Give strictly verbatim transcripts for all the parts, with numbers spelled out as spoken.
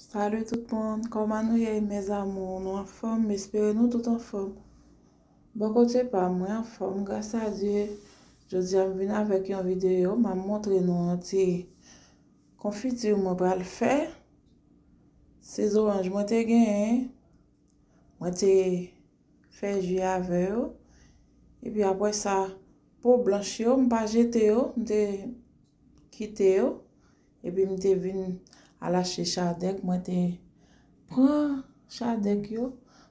Salut tout moun, kòman nou ye, mes amours? Nou anfòm? M espere nou tout anfòm. Bò kote pa m, mwen anfòm, gras a Dye. Jodi a m vin avèk yon videyo, m ap montre nou yon ti konfiti mwen pral fè. Se zoranj mwen te genyen, mwen te fè ji avè yo. Epi apre sa, po blanch yo, m pa jete yo, m te kite yo. Epi m te vin al achte chadèk, mwen te pran chadèk yo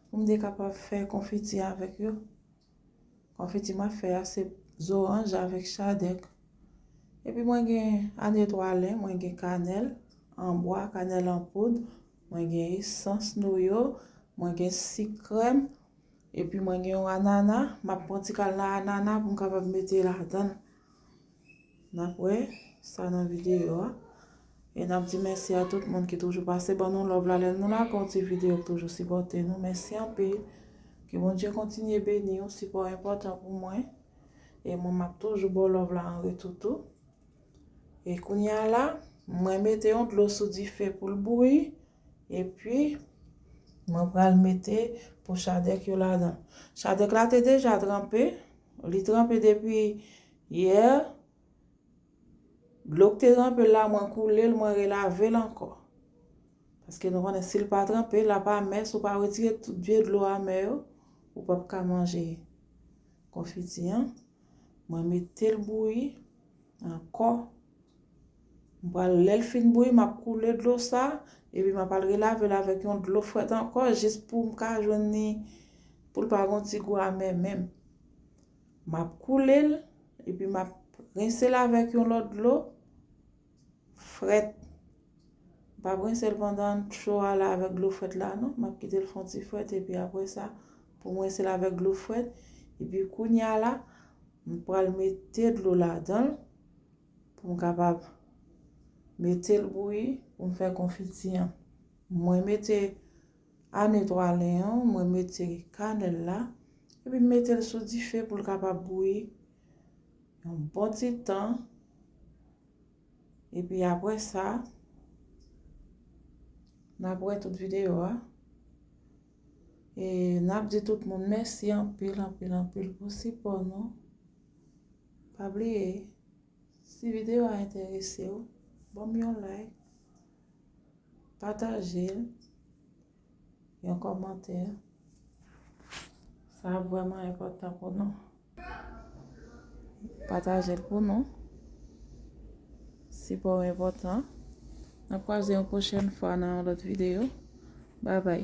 pou m te kapab fè konfiti avèk yo. Konfiti m ap fè a se zoranj avèk chadèk. Epi mwen gen anetwalen, mwen gen kanèl an bwa, kanèl an poud, mwen gen esans noyo, mwen gen sik krèm, epi mwen gen yon anana, m ap pran ti kal nan anana pou m kapab mete ladan l. N ap wè sa nan videyo a. E n ap di mèsi a tout moun ki toujou pase ban nou love la lè nou lage yon ti videyo, ki toujou sipòte nou. Mèsi anpil. Ke Bondye kontinye beni w, sipò enpòtan pou mwen. E mwen m ap toujou ba w love la an retou tou. E kounye a la, mwen mete yon dlo sou dife pou l bouyi. Epi, mwen pral mete po chadèk yo ladan. Chadèk la te deja tranpe. Li tranpe depi yè. Dlo k te tranpe l la, mwen koule l, mwen relave l ankò. Paske nou konnen si l pa tranpe, l ap amè. Si w pa retire tout vye dlo amè yo, ou p ap ka manje konfiti an. Mwen mete l bouyi ankò. M pral, lè l fin bouyi, m ap koule dlo sa, epi m ap al relave l avèk yon dlo frèt ankò, jis pou m ka jwenn li, pou l pa gon ti gou amè menm. M ap koule l, epi m ap rense l avèk yon lòt dlo frèt. M p ap rense l pandan cho a la avèk dlo frèt la non. M ap kite l fè yon ti frèt, epi apre sa, pou m rense l avèk dlo frèt. Epi kounye a la, m pral mete dlo ladan l pou m kapab mete l bouyi pou m fè konfiti an. Mwen mete anetwalen an, mwen mete kanèl la, epi m mete l sou dife pou l kapab bouyi yon bon ti tan. Epi apre sa, n ap wè tout videyo a. E n ap di tout moun mèsi anpil, anpil, anpil pou sipò nou. Pa bliye, si videyo a enterese w, ban m yon like, pataje l, yon kòmantè. Sa ap vrèman enpòtan pou nou. Pataje l pou nou. Sipò w enpòtan. N ap kwaze yon pwochèn fwa nan yon lòt videyo. Babay.